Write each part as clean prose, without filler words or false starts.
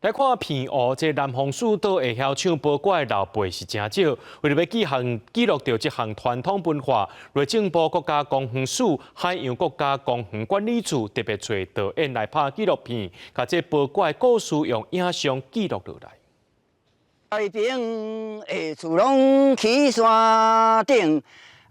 來看澎湖，這南方四島會曉唱褒歌的老輩是誠少。為著欲記錄著這項傳統文化，內政部國家公園署、海洋國家公園管理處特別揣導演來拍紀錄片，共這褒歌的故事用影像記錄落來。內邊的厝攏起山頂，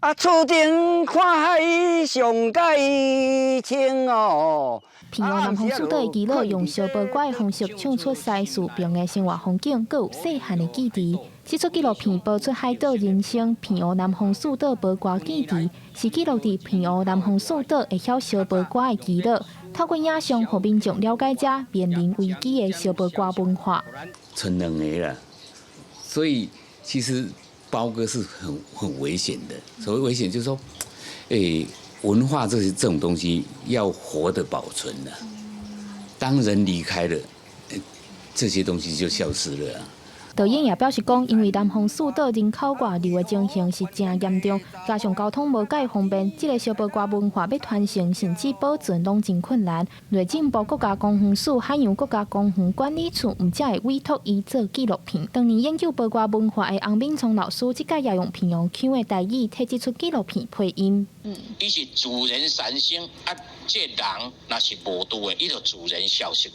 啊，厝頂看海上蓋清哦。澎湖南方四島的耆老用燒褒歌的方式唱出西嶼邊的生活風景，閣有細漢的記憶。這齣紀錄片播出海島人生，澎湖南方四島褒歌記憶，是記錄佇澎湖南方四島會曉燒褒歌的耆老，透過影像，予民眾了解遮面臨危機的燒褒歌文化。賰兩个啦，所以其實褒歌是很危險的。所謂危險，就是說，文化這些這種東西要活的保存的，當人離開了，這些東西就消失了。導演也表示講，因為南方四島人口外流的情形是誠嚴重，加上交通無蓋方便，這個燒褒歌文化欲傳承甚至保存攏真困難。內政部國家公園署、海洋國家公園管理處毋才會委託伊做紀錄片。當年研究褒歌文化的洪敏聰老師，這擺也用澎湖腔的台語替這齣紀錄片配音。伊是自然產生啊，這人若是無拄的，伊就自然消失去。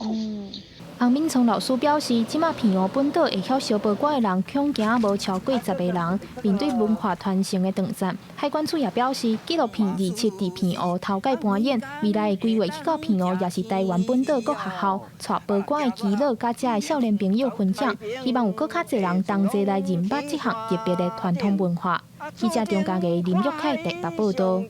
洪敏聰老師表示，這馬澎湖本島會曉燒褒歌的人，恐驚無超過10個人。面對文化傳承的斷層，海管處也表示，紀錄片27佇澎湖頭擺搬演，未來會規劃去到澎湖，抑是台灣本島各學校，帶褒歌的耆老佮遮的少年朋友分享，希望有閣較濟人同齊來認捌這項特別的傳統文化。記者張家藝、林玉凱台北報導。